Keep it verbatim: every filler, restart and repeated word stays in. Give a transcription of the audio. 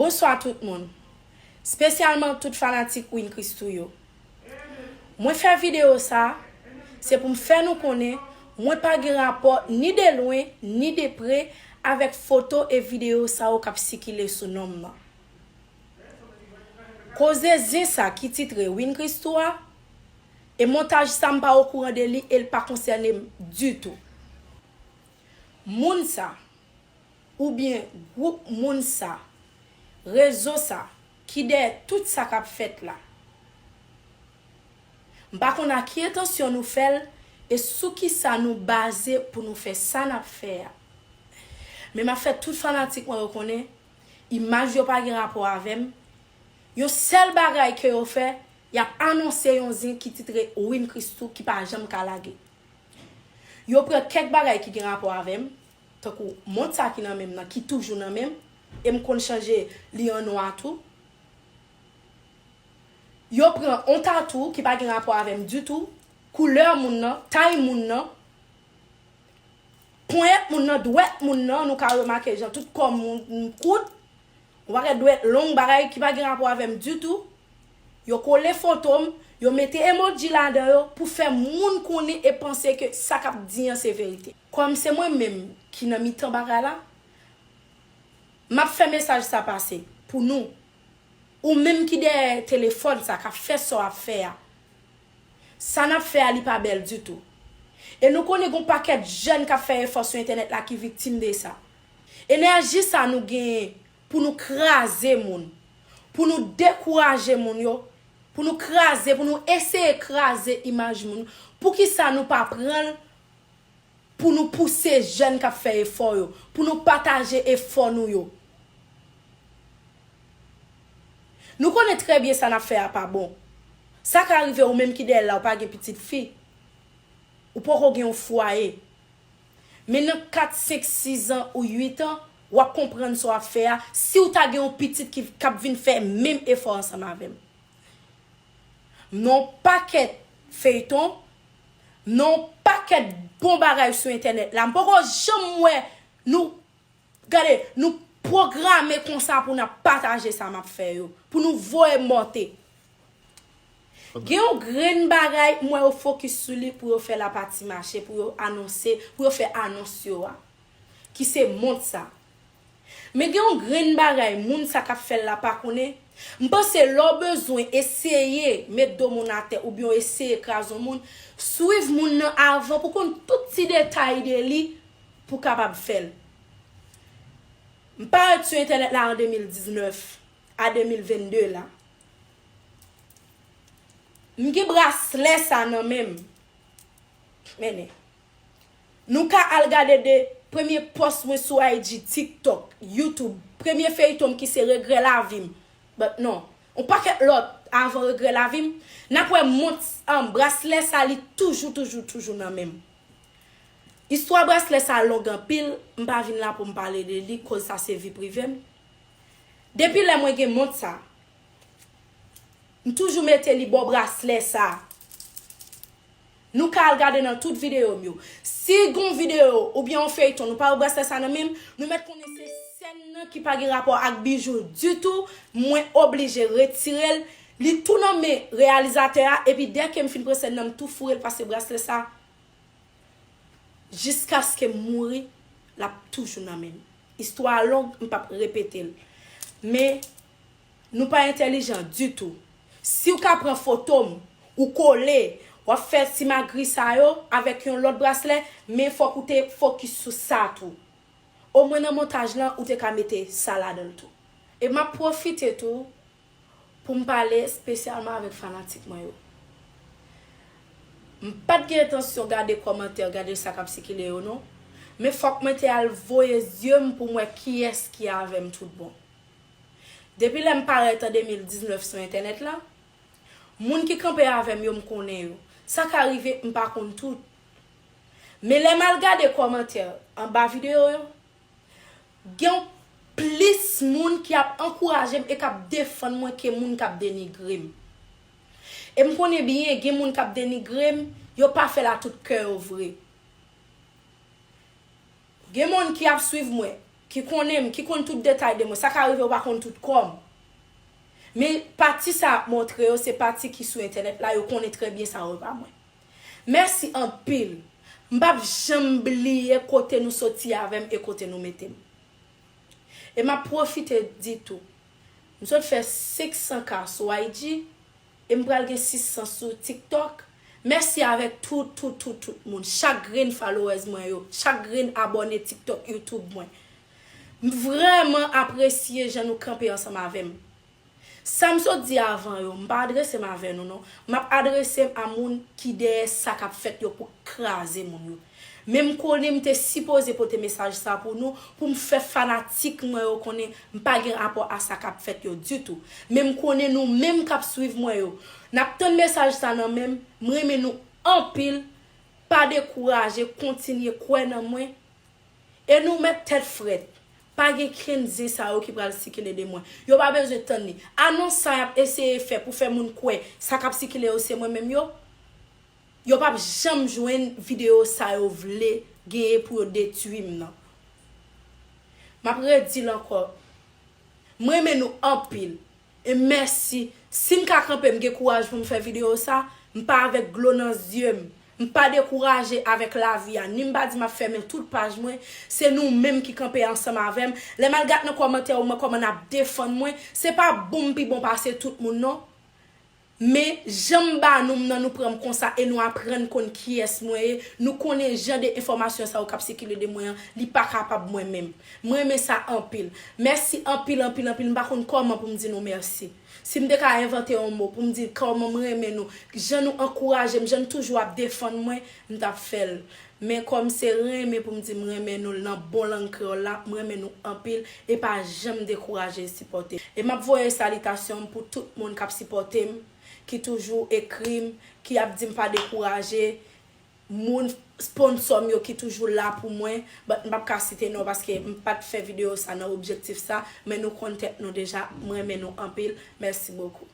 Bonswa tout moun, espesyalman tout fanatik Win Christoo yo. Mwen fè videyo sa, se pou m fè nou konnen mwen pa gen rapò ni de lwen ni de pre avèk foto e videyo sa yo k ap sikile sou non m nan. Koze zen sa ki titre Win Christoo a, e montaj sa m pa okouran de li e l pa konsène m ditou. Moun sa, oubyen gwoup moun sa, rezo sa, ki dèyè tout sa k ap fèt la. M pa konn a ki entansyon nou fè l e sou kisa nou baze pou nou fè sa n ap fè a. Men m ap fè tout fanatik mwen yo konnen, imaj yo pa gen rapò avè m. Yon sèl bagay ke yo fè, y ap anonse yon zen ki titre Win Christoo ki pa janm ka lage. Yo pran kèk bagay ki gen rapò avè m, tankou mont sa ki nan men m nan, ki toujou nan men m, e m konn chanje li an nwa tou. Yo pran on tatou ki pa gen rapò avè m ditou, koulè moun nan, tay moun nan, ponyèt moun nan, dwèt moun nan, nou ka remake jan tout kò m kout, yon pakèt dwèt long, bagay ki pa gen rapò avè m ditou. Yo kole foto m, yo mete emoji ladan yo pou fè moun konnen e panse ke sa k ap di an se verite. Kòm se mwen menm ki nan mitan bagay la, m ap fè mesaj sa pase pou nou. Ou menm ki dèyè telefòn sa, k ap fè sa w ap fè a. Sa n ap fè a, li pa bèl ditou. E nou konnen gen yon pakèt jèn k ap fè efò sou entènèt la ki viktim de sa. Enèji sa nou genyen pou nou kraze moun, pou nou dekouraje moun yo, pou nou kraze, pou nou eseye kraze imaj moun, poukisa nou pa pran l pou nou pouse jèn k ap fè efò yo, pou nou pataje efò nou yo? Nou konnen trè byen sa n ap fè a pa bon. Sa ka rive ou menm ki dèyè l la, ou pa gen pitit fi. Ou poko gen yon fwaye. Men nan kat, senk, sis an ou uit an, w ap konprann sa w ap fè a, si w ta gen yon pitit ki, k ap vin fè menm efò ansanm avè m. M nan yon pakèt feyton, m nan yon pakèt bon bagay sou entènèt la. M poko janm wè nou, gade, nou pwograme konsa pou n ap pataje sa m ap fè yo, pou nou voye monte. Gen yon grenn bagay, m wè yo fokis sou li pou yo fè lapati mache, pou yo anonse, pou yo fè anons yo a, ki se mont sa. Men gen yon grenn bagay moun sa k ap fè l la pa konnen. M panse lè w bezwen eseye met do moun atè oubyen w eseye kraze yon moun, swiv moun nan avan pou konn tout ti detay de li pou w kapab fè l. M parèt sou entènèt la an de mil diznèf a de mil vennde la. M gen braslè sa nan men m. Men, nou ka al gade de premye pòs mwen sou I G, TikTok, YouTube, premye feyton m ki se Regrè Lavi m. But non, yon pakèt lòt avan Regrè Lavi m. N ap wè mont, um, braslè sa, li toujou, toujou, toujou nan men m. Istwa braslè sa long anpil, m pa vin la pou m pale de li, koz sa se vi prive m. Depi lè mwen gen mont sa, m toujou mete li bò braslè sa. Nou ka al gade nan tout videyo m yo. Si gon videyo oubyen yon feyton, nou pa wè braslè sa nan men m, nou mèt konnen se sèn nan ki pa gen rapò ak bijou ditou, mwen oblije retire l. Li tou nan men reyalizatè a, epi dèke m fin pran sèn nan, m tou foure l, paske braslè sa, jiskaske m mouri, l ap toujou nan men m. Istwa a long, m p ap repete l. Men, nou pa entèlijan ditou. Si w ka pran foto m, ou kole, w ap fè simagri sa yo avèk yon lòt braslè, men fòk ou te fokis sou sa tou. Omwen nan montaj lan, ou te ka mete sa ladan l tou. E m ap pwofite tou pou m pale espesyalman avèk fanatik mwen yo. M pa t gen entansyon gade kòmantè, gade sa k ap sikile yo non. Men fòk mwen te al voye zye m pou m wè kiyès ki avè m tout bon. Depi lè m parèt an de mil diznèf sou entènèt la, moun ki kanpe avè m yo, m konnen yo. Sa ka rive, m pa konn tout. Men lè m al gade kòmantè anba videyo yo, gen plis moun ki ap ankouraje m e k ap defann mwen ke moun k ap denigre m. E m konnen byen, gen moun k ap denigre m, yo pa fè l a tout kè yo vre. Gen moun ki ap swiv mwen, ki konnen m, ki konn tout detay de mwen. Sa ka rive yo pa konn tout kò m. Men pati sa ap montre yo, se pati ki sou entènèt la, yo konnen trè byen sa yo pa mwen. Mèsi anpil. M p ap janm bliye kote nou soti avè m e kote nou mete m. E m ap pwofite di tou, m sot fè senk san K sou I G e m pral gen sis san sou TikTok. Mèsi avèk tout, tout, tout, tout moun. Chak grenn followers mwen yo, chak grenn abòne TikTok, YouTube mwen. M vrèman apresye jan nou kanpe ansanm avè m. Sa m sot di avan yo, m pa adrese m avè nou non. M ap adrese m a moun ki dèyè sa k ap fèt yo pou kraze moun yo. Men m konnen m te sipoze pote mesaj sa pou nou, pou m fè fanatik mwen yo konnen m pa gen rapò a sa k ap fèt yo ditou. Men m konnen nou menm k ap swiv mwen yo, n ap tann mesaj sa nan men m, m renmen nou anpil, pa dekouraje, kontinye kwè nan mwen. E nou mèt tèt frèt. Pa gen kenn zen sa yo ki pral sikile de mwen. Yo pa bezwen tann li. Anons sa y ap eseye fè pou fè moun kwè sa k ap sikile yo se mwen menm yo, yo p ap janm jwenn videyo sa yo vle genyen pou yo detwi m nan. M ap redi l ankò. M renmen nou anpil. E mèsi. Si m ka kanpe, m gen kouraj pou m fè videyo sa, m pa avèk dlo nan zye m. M pa dekouraje avèk lavi a. Ni m pa di m ap fèmen tout paj mwen. Se nou menm ki kanpe ansanm avè m. Lè m al gad nan kòmantè yo, m wè kòman n ap defann mwen. Se pa bon m pi bon pase tout moun non. Men, jan m ba nou m nan, nou pran m konsa e nou aprann konn kiyès mwen ye. Nou konnen jan de enfòmasyon sa yo k ap sikile de mwen an, li pa kapab mwen menm. M renmen sa anpil. Mèsi anpil, anpil, anpil. M pa konn kòman pou m di nou mèsi. Si m te ka envante yon mo pou m di kòman m renmen nou, jan nou ankouraje m, jan nou toujou ap defann mwen, m t ap fè l. Men kòm se renmen pou m di m renmen nou nan bon lang kreyòl la, m renmen nou anpil e pa janm dekouraje sipòte m. E m ap voye salitasyon m pou tout moun k ap sipòte m, ki toujou ekri m, ki ap di m pa dekouraje. Moun sponsò m yo ki toujou la pou mwen, but m p ap ka site non paske m pa t fè videyo sa nan objektif sa, men nou konn tèt nou deja, m renmen nou anpil, mèsi bokou.